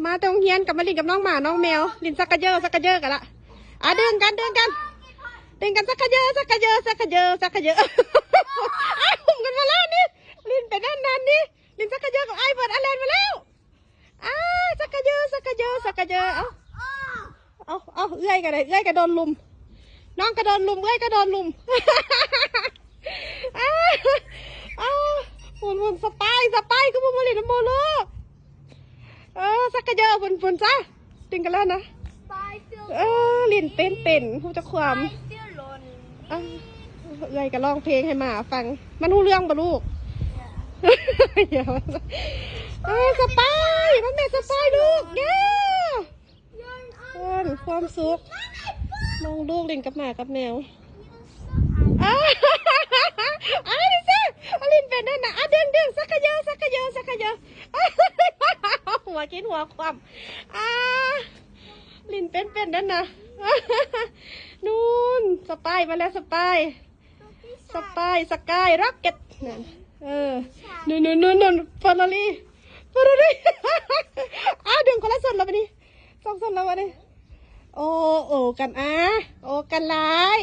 ມາແຕ່ໂຮງຮຽນກໍມາຫຼິ້ນກັບນ້ອງໝານ້ອງແມວ ຫຼິ້ນຊັກກະເຢີ ຊັກກະເຢີກັນລະ. ອ່າ ດຶງກັນ ດຶງກັນ ດຶງກັນ ຊັກກະເຢີ ຊັກກະເຢີ ຊັກກະເຢີ ຊັກກະເຢີ. ອ້າວ ຫຸ້ມກັນມາແລ້ວນີ້ ຫຼິ້ນໄປນັ້ນນັ້ນນີ້ ຫຼິ້ນຊັກກະເຢີກັບອ້າຍເພິ່ນ. ອ່າ ແລ່ນມາແລ້ວ. ອ້າ ຊັກກະເຢີ ຊັກກະເຢີ ຊັກກະເຢີ. ເອົາ ເອົາ ເອົາ ເອື້ອຍກໍໄດ້ ເອື້ອຍກໍໂດນລຸມ ນ້ອງກໍໂດນລຸມ ເອື້ອຍກໍໂດນລຸມ. ອ້າ ອ້າ ຫຸ້ນ ຫຸ້ນ ສະປາຍ ສະປາຍ ຄືບໍ່ມາຫຼິ້ນນຳໝູ່ລູກ? ເອີ ຊັກກະເຢີ ພຸ້ນ ພຸ້ນຊະ ດຶງກັນແລ້ວນະ. ເອີ ຫຼິ້ນເປັນເປັນ ຮູ້ຈັກຄວາມ. ເອີ ເອື້ອຍກໍຮ້ອງເພງໃຫ້ໝາຟັງ ມັນຮູ້ເລື່ອງບໍ່ລູກ? ເອີ ສະປາຍ ມັນແມ່ນສະປາຍລູກ ເຢ້. ເພິ່ນ ຄວາມສຸກ ນ້ອງລູກຫຼິ້ນກັບໝາກັບແມວ. ອ້າ ອ້າ ລິນເຊ ຫຼິ້ນເປັນນັ້ນນະ. ອ້າ ດຶງ ດຶງ ຊັກກະເຢີ ຊັກກະເຢີ ຊັກກະເຢີ. ຫົວກິນຫົວຄວ່ຳ. ອ້າ ຫຼິ້ນເປັນເປັນນັ້ນນະ. ນູ້ນ ສະປາຍມາແລ້ວ ສະປາຍ ສະປາຍ ສະກາຍ ຣັອກເກັດ ນັ້ນ. ເອີ ນູ້ນ ນູ້ນ ນູ້ນ ເຟີຣາຣີ ເຟີຣາຣີ. ອ້າ ດຶງຄົນລະສົ້ນແລ້ວບັດນີ້ ສອງສົ້ນແລ້ວບັດນີ້. ໂອ້ ໂອ້ກັນ ອາ ໂອ້ກັນຫຼາຍ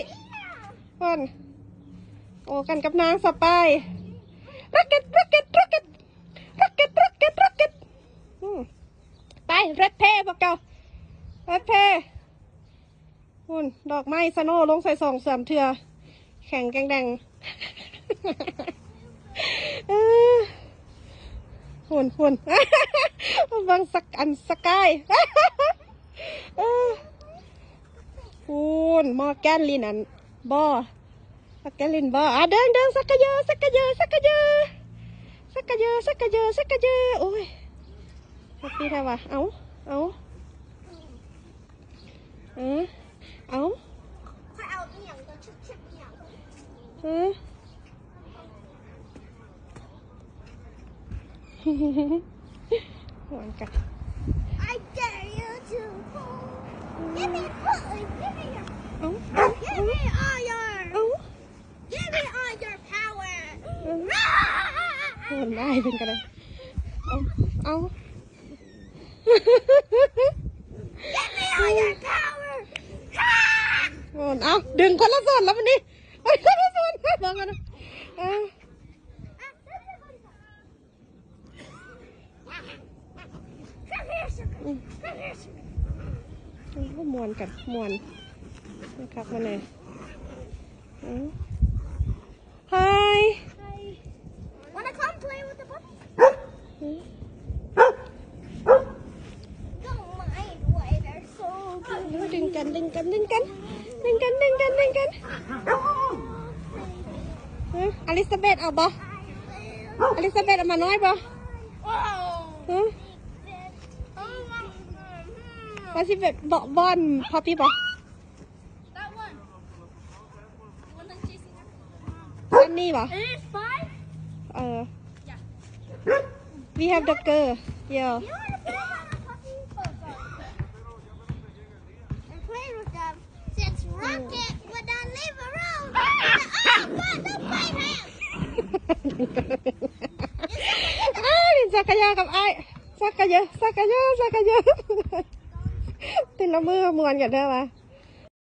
ເພິ່ນ ໂອ້ກັນກັບນາງສະປາຍ. ຣັອກເກັດ ຣັອກເກັດ ຣັອກເກັດ ຣັອກເກັດ ຣັອກເກັດ ຣັອກເກັດ. ອືມ ໄປ ເລັດເພ ພວກເຈົ້າ ເລັດເພ. ພຸ້ນ ດອກໄມ້ສະໂນລົງໃສ່ສອງສາມເທື່ອ ແຂງແກງແດງ. ເອີ ພຸ້ນ ພຸ້ນ ເບິ່ງສັກ ອັນ ສະກາຍ. ເອີ ພຸ້ນ ມໍແກນລິນ ອັນ ບໍ່ ມັກແກນລິນບໍ່? ອ່າ ເດີນ ເດີນ ຊັກກະເຢີ ຊັກກະເຢີ ຊັກກະເຢີ ຊັກກະເຢີ ຊັກກະເຢີ ຊັກກະເຢີ. ໂອ້ຍ ແຮບປີ້ແທ້ວ່າ. ເອົາ ເອົາ ເອີ ເອົາ ຂ້ອຍເອົາອີ່ຫຍັງ ຊຶບໆ ອີ່ຫຍັງ ເອີ ມ່ວນກັນ. I dare you to pull. Give me pull. Give me your, ເອົາ give me all your, ເອົາ give me all your power. ເອີ ໂຫດຫຼາຍເພິ່ນກໍໄດ້. ເອົາ ເອົາ give me all your power. ໂຫດ ເອົາ ດຶງຄົນລະສ່ວນແລ້ວບັດນີ້ ຄົນລະສ່ວນ ເບິ່ງກັນນະ. ເອີ Come here, sugar. Come here, sugar. ໂອ້ ມ່ວນກັນ ມ່ວນຄັກມາແນ່. ອືມ Hi. Hi. Wanna come play with the puppy? ອືມ Don't mind why they're so good. ດຶງກັນ ດຶງກັນ ດຶງກັນ ດຶງກັນ ດຶງກັນ ດຶງກັນ. ຮະ ອາລິຊາເບັດເອົາບໍ່? ອາລິຊາເບັດເອົາໝານ້ອຍບໍ່? ຮະ ວ່າຊິເປັນບ່ອນພັບປີ້ບໍ່? ອັນນີ້ບໍ່? ເອີ We have the girl. Yeah. You wanna play on the puppy? Oh, sorry. And play with them. Since Rocket would not leave a room, oh, God, don't bite him. ອ້າຍ ຫຼິ້ນຊັກກະເຢີກັບອ້າຍ ຊັກກະເຢີ ຊັກກະເຢີ ຊັກກະເຢີ. ແຕ່ລະມື້ມ່ວນກັນແທ້ວ່າ.